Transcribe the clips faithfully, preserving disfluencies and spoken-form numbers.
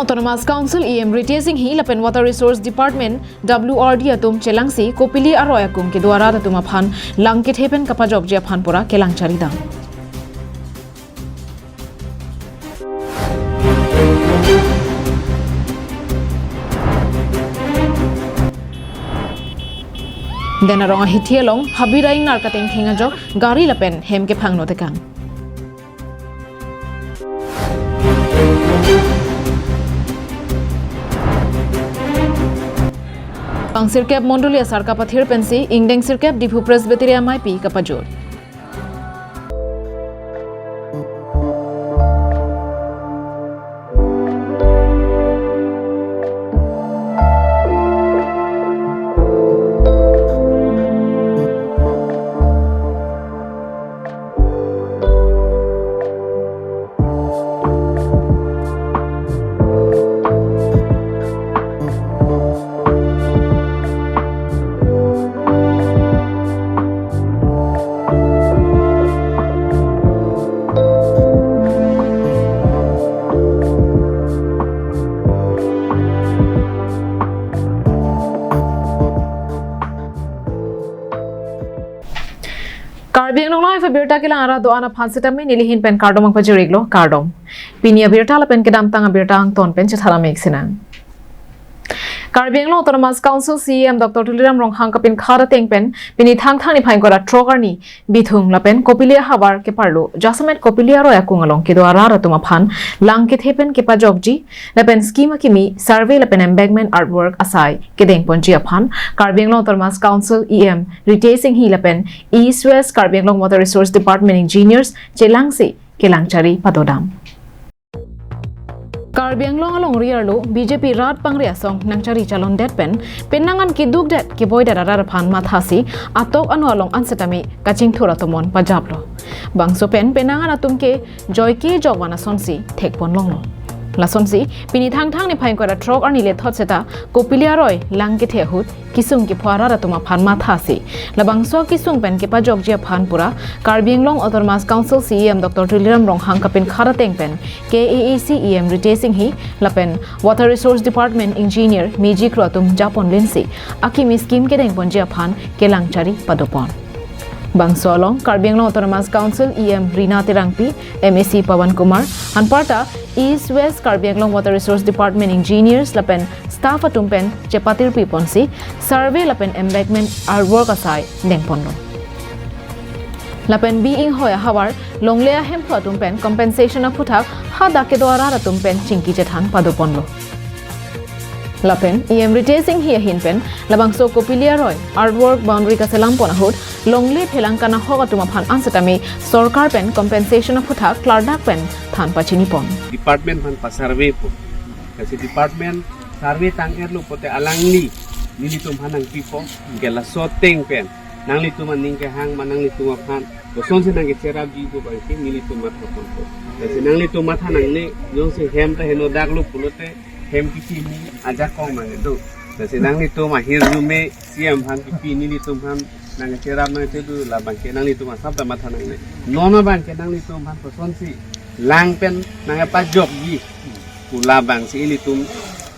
Autonomous Council E M Ritesh Enghi lapen Water Resource Department W R D atum chelangsi Kopili aroi akung kedo arat atum aphan lang kethe pen kapajokji aphan pura kelang charidam. Den arong ahithi along habit a-ingnar katengtheng ajok gari lapen hem kephangno tekang. Pangsirkep mondoli asar kapathir pensi ingdeng sirkep Diphu Presbytery ameipi kapajut. Karbi Anglong Live abirta kelang arat do-an aphan sitame nelihin pen kardom nangpajir-iklo, kardom. Pini abirta lapen kedamtang abirta angton pen chethan mek sinang. Karbi Anglong Autonomous Council C E M Doctor Tuliram Ronghang kapinkhat ateng pen pini Thangthang niphai ingkoi ra throk arni Bithung lapen Kopili ahavar keparlo jasemet Kopili aroi akung along kedo arat atum aphan lang kethe pen kepajokji lapen scheme akimi survey lapen embankment earthwork asai kedengponji aphan Karbi Anglong Autonomous Council E M Ritesh Enghi lapen East West Karbi Anglong Water Resource Department engineers chelangsi kelang chari padodam. Karbi Anglong alongri arlo B J P rat pangre asong nangchari chalondet pen penang an kedukdet keboidet arat aphan mathasi atok ano along an sitame kachingthur atomon pajaplo. Bangso pen penang an atum ke joike jokvan asonsi thekpon longlo. Lasonsi pini Thangthang niphai ingkoi ra throk arni lethot seta Kopili aroi lang kethe ahut kesung kepho arat atum aphan mathasi labangso kesung pen kepajokji aphan pura Karbi Anglong Autonomous Council C E M Doctor Tuliram Ronghang kapinkhat ateng pen K A A C E M Ritesh Enghi lapen Water Resource Department Engineer mejikro atum japonlinsi akimi scheme kedengponji aphan kelang chari padopon. Bangso along Karbi Anglong Autonomous Council E M Rina Terangpi, M A C Pawan Kumar, anparta East West Karbi Anglong Water Resource Department engineers lapen staff atum pen chepatirpiponsi survey lapen embankment earthwork asai dengponlo. Lapen B Inghoi ahavar longle ahemphu atum pen compensation aphuthak hadak kedo arat atum pen chingki chethan padoponlo. Lapen E M Ritesh Enghi ahin pen labangso Kopili aroi earthwork boundary kaselampon ahut longle phelang kanahok atum aphan an sitame sorkar pen compensation aphuthak klardak pen than pachinipon. Department aphan pa-survey po. Kasi department survey tang-etlo pote alangli nelitum aphan nangpipo. Ke laso ateng pen nanglitum aning kehang ma nanglitum aphan kosonsi nangkecherapji pu abangke nelitum mathaponpo. Kasi nanglitum matha nangne, jongsi hem ta henodaklo pulote hem kipini ajakong nangkedo. Kasi nanglitum ahirjume C E M aphan kipi nelitum aphan nangkecherap nangkedo, labangke nanglitum asap ta matha nangne. Non abangke nanglitum aphan kosonsi lang pen nangkepajokji pu labangsi ilitum,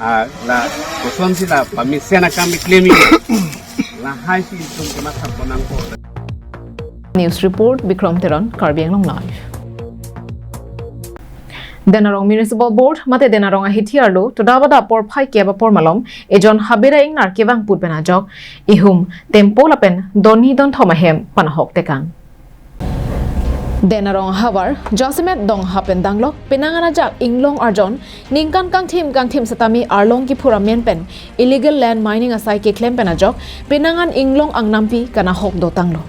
ah, la kosonsi la pamesen akam keklem-ik, lahaisi ilitum kemathapon nangpo. News report, Bikrom Teron, Karbi Anglong Live. Den arong Municipal Board mate den arong ahithi arlo toda bada porphai kep apor malom ejon habit a-ingnar kevangput pen ajok ihum tempo lapen doni donthom ahem panahok tekang. Den arong ahavar jasemet dongha pen danglok penang an ajak inglong arjon ningkan kangthim kangthim setame arlong kiphur amen pen illegal land mining asai keklem pen ajok penang an inglong angnampi kanahok dotanglo.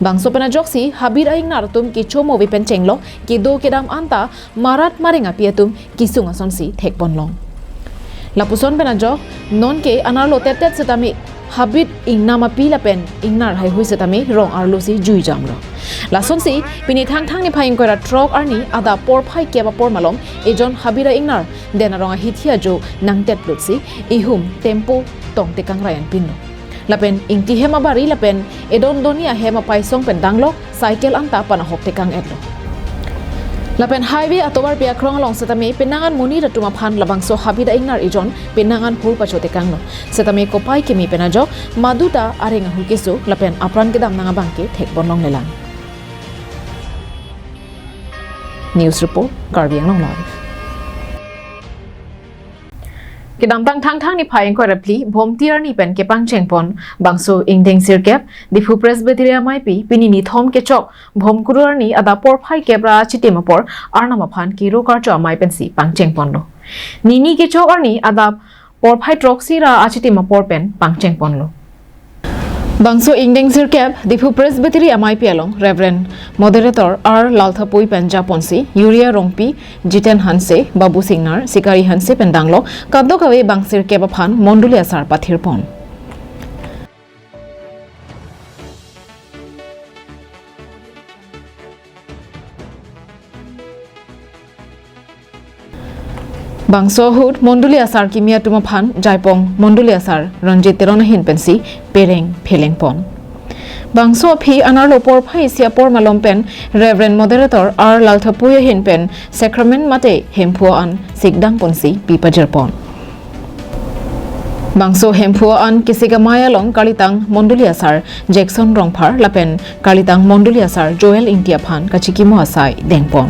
Bangso pen ajoksi habit a-ingnar atum kecho movi pen chenglok kedo kedam anta marat mareng api atum kesung asonsi thekponlong. Lapuson pen ajok nonke anerlo tettet setame habit ingnam api lapen ingnar haihui setame rong arlosi juijamlo. Lasonsi pini Thangthang niphai ingkoi ra throk arni adap porphai kep apor malom ejon habit a-ingnar den arong ahithi ajo nangtetplutsi ihum tempo tong tekang rayan pinlo. Lapen ingti hem abari lapen edon doni ahem apaisong pen danglok cycle anta panahok tekang-etlo. Lapen highway atovar pi akrong along setame penang an monit atum aphan labangso habida ingnar ejon penang an hur pachotekanglo. Setame kopai keme pen ajok maduta areng ahu keso lapen apran kedam nang abang ke thekbon longlelang. News report, Karbi Anglong Live. Kedamtang Thangthang niphai ingkoi ra phli, Bhomti arni pen kepangchengpon bangso ingdeng sirkep Diphu Presbytery ameipi pini nithom kechok Bhomkuru arni adap porphai kep ra achitim apor Arnam aphan kero karcho amei pensi pangchengponlo. Nini kechok arni adap porphai throksi ra achitim apor pen pangchengponlo. Bangso ingdeng sirkep Diphu Presbytery ameipi along Reverend Moderator R Lalthapui pen japonsi, Uriah Rongpi, Jiten Hanse, Babu Singnar, Sikari Hanse pen danglo kadokave bang sirkep aphan mondoli asar pathirpon. Bangso ahut mondoli asar kimi atum aphan Jaipong mondoli asar Ranjit Teron ahin pensi pereng phelengpon. Bangso aphi anerlo porphai isi apor malom pen Reverend Moderator R Lalthapui ahin pen sacrament mate hemphu an sikdang ponsi pi pajirpon. Bangso hemphu an kesik amei along kalitang mondoli asar Jackson Rongphar lapen kalitang mondoli asar Joel Ingti aphan kachikimo asai dengpon.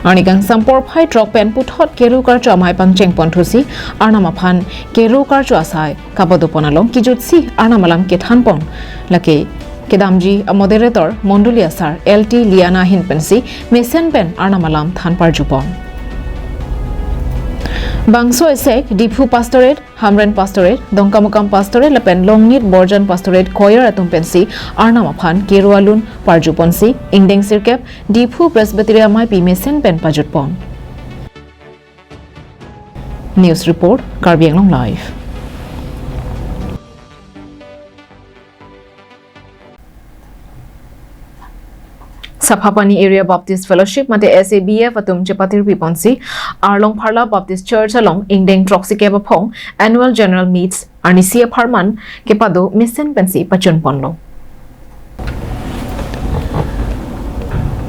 Arni kangsam porphai throk pen puthot kero karcho amei pangchengpon thusi Arnam aphan kero karcho asai kapadopon along kijutsi Arnam alam kethanpon. Lake kedamji a moderator mondoli asar L T Liana ahin pensi mesen pen Arnam alam than parjupon. Bangso esek Diphu Pastorate, Hamren Pastorate, Dongkamukam Pastorate lapen Longnit Borjan Pastorate Choir atum pensi Arnam aphan kero alun parjuponsi ingdeng sirkep Diphu Presbytery ameipi mesen pen pajutpon. News report, Karbi Anglong Live. Saphapani Area Baptist Fellowship mate S A B F atum chepatirpiponsi Arlong Pharla Baptist Church along ingdeng throksi kep aphong Annual General Meets arnisi apharman kepado mesen pensi pachunponlo.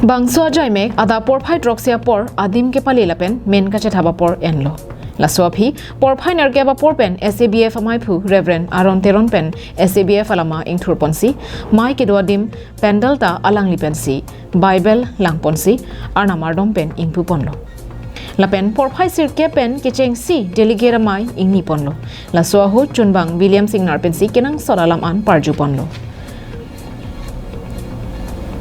Bangso ajaimek adap porphai throksi apor adim kepale lapen men kachethap apor enlo. Laso aphi porphai nerkep apor pen S A B F ameiphu Reverend Aaron Teron pen S A B F alama ingthurponsi mei kedo adim pandal ta alangli pensi Bible langponsi Arnam ardom pen ingpuponlo. Lapen porphai sirkep pen kechengsi delegate amei ingniponlo. Laso ahut chunbang William Singnar pensi kenangsot alam an parjuponlo.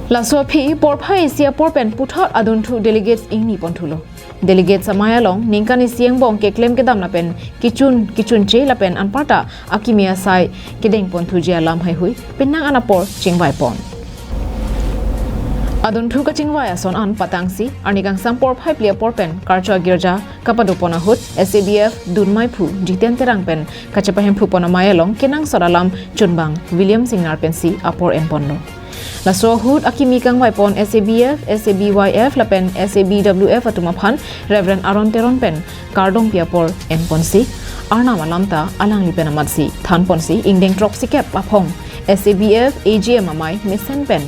Laso aphi porphai isi apor pen puthot adunthu delegates ingniponthulo. Delegates amei along ningkan isi angbong keklem kedam lapen kechun kechunche lapen anparta akimi asai kedengponthuji alam heihui penang an apor chingvaipon. Adunthu kachingvai ason an patangsi arni kangsam porphai phli apor pen karcho agirja kapadopon ahut S A B F dunmeiphu Jiten Terang pen kachepahemphupon amei along kenangsot alam chunbang William Singnar pensi apor enponlo. Laso ahut akimi kangvaipon S A B F, S A B Y F lapen S A B W F atum aphan Reverend Aaron Teron pen kardom pi apor enponsi Arnam alam ta alangli pen amatsi thanponsi ingdeng throksi kep aphong S A B F A G M amei mesen pen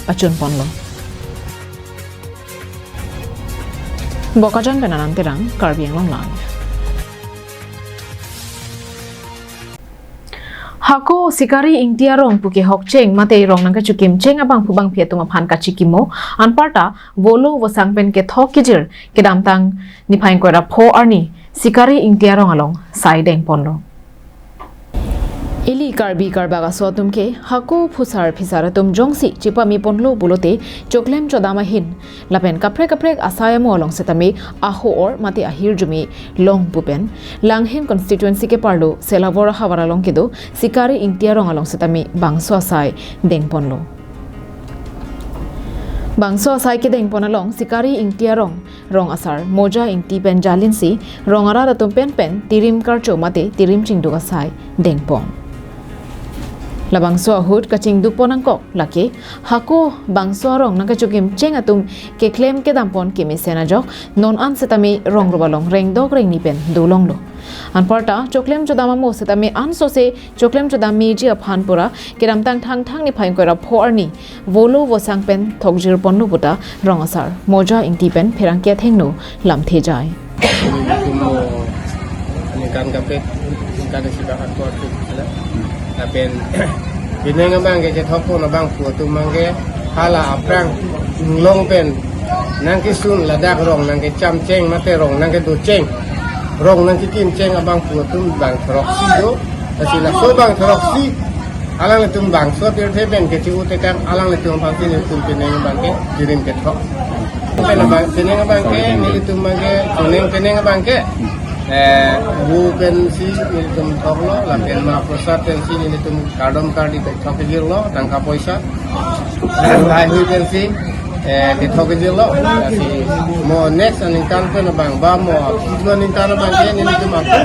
pachunponlo. Bokajan pen Anand Terang, Karbi Anglong Live. Hako Sikari Ingti arong pu kehokcheng mate rong nangkachokimcheng abangphu bangphi atum aphan kachikimo anparta volo vosang pen kethok kejir kedamtang niphai ingkoi ra pho arni Sikari Ingti arong along sai dengponlo. Ili Karbi Karbak aso atum ke hako phusar phisar atum jongsi chepameponlo pulote choklem chodam ahin lapen kaprek kaprek asai amo along setame aho-or mate ahirjume long pu pen Langhin constituency keparlo Selavor ahavar along kedo Sikari Ingti arong along setame bangso asai dengponlo. Bangso asai kedengpon along Sikari Ingti arong rong asar Moja Ingti pen jalinsi rong arat atum penpen tirim karcho mate tirim chingduk asai dengpon. Labangso ahut kachingduk pon nangkok lake hako bangso arong nangkachokimcheng atum keklem kedampon kemesen ajok non an setame rong robalong rengdok rengni pen dolonglo. Anparta choklem chodam amo setame ansose choklem chodam meji aphan pura kedamtang Thangthang niphai ingkoi ra pho arni Volo Vosang pen thokjirponlo puta rong asar Moja Ingti pen pherangke athengno lamthe jai. Ningkan kaprek, ningkan isi bahan kuat tu, ya. Lapen pining abang ke chethokpon abangphu atum abang ke hala aphrang inglong pen nangkesun ladak rong nangkechamcheng mate rong nangkedocheng, rong nangkekimcheng abangphu atum bang throksi do. Lasi laso bang throksi alanglitum bangso pirthe pen kechi-u tekang alanglitum aphansi nelitum pining abang ke jirim kethok. Pen abang pining abang ke nelitum abang ke kuning pining abang ke, eh, bu pensi nelitum thoklo, lapen ma prasad pensi nelitum kardom kardi kethok kejirlo, tangka poisa. Lahai hui pensi, eh, kethok kejirlo. Lasi mo next aningkan pen abang ba mo kidua aningkan abang ke nelitum ako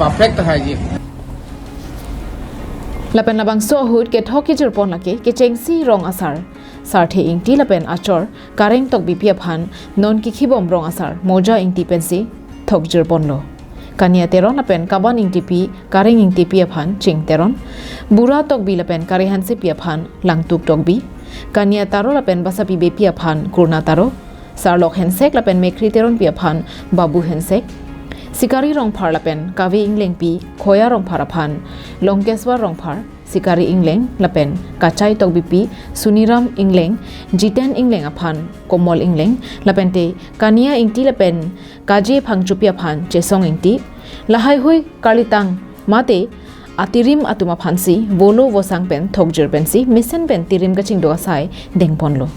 perfect tahai ji. Lapen labangso ahut kethok kejirpon lake kechengsi rong asar Sarthe Ingti lapen achor Kareng Tokbipi aphan non kikhibom rong asar Moja Ingti pensi thokjirponlo. Kania Teron lapen Kaban Ingtipi, Kareng Ingtipi aphan Ching Teron, Bura Tokbi lapen Kare Hansepi aphan Langtuk Tokbi, Kania Taro lapen Basapi Beypi aphan Kurna Taro, Sarlok Hensek lapen Mekhri Teronpi aphan Babu Hensek, Sikari Rongphar lapen Kave Inglengpi Khoya Rongphar aphan Longkeswar Rongphar, Sikari Ingleng lapen Kachai Tokbipi Suniram Ingleng, Jiten Ingleng aphan Komol Ingleng, lapente Kania Ingti lapen Kaje Phangchopi aphan Chesong Ingti, lahai hui karlitang mate atirim atum aphansi Volo Vosang pen thokjir pensi mesen pen tirim kachingduk asai dengponlo.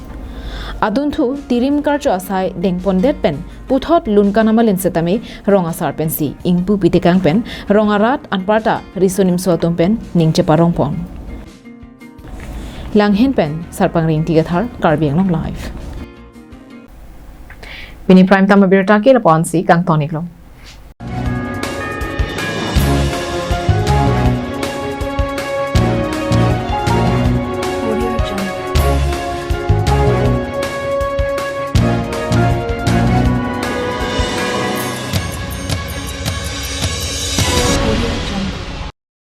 Adunthu tirim karcho asai dengpondet pen puthot lunkan amalin setame rong asar pensi ingpu pitekang pen rong arat anparta riso nimso atum pen ning cheparongpon. Langhin pen Sarpangri Ingti Kathar, Karbi Anglong Live. Pini Prime Time abirta ke lapu-ansi kangton-iklo.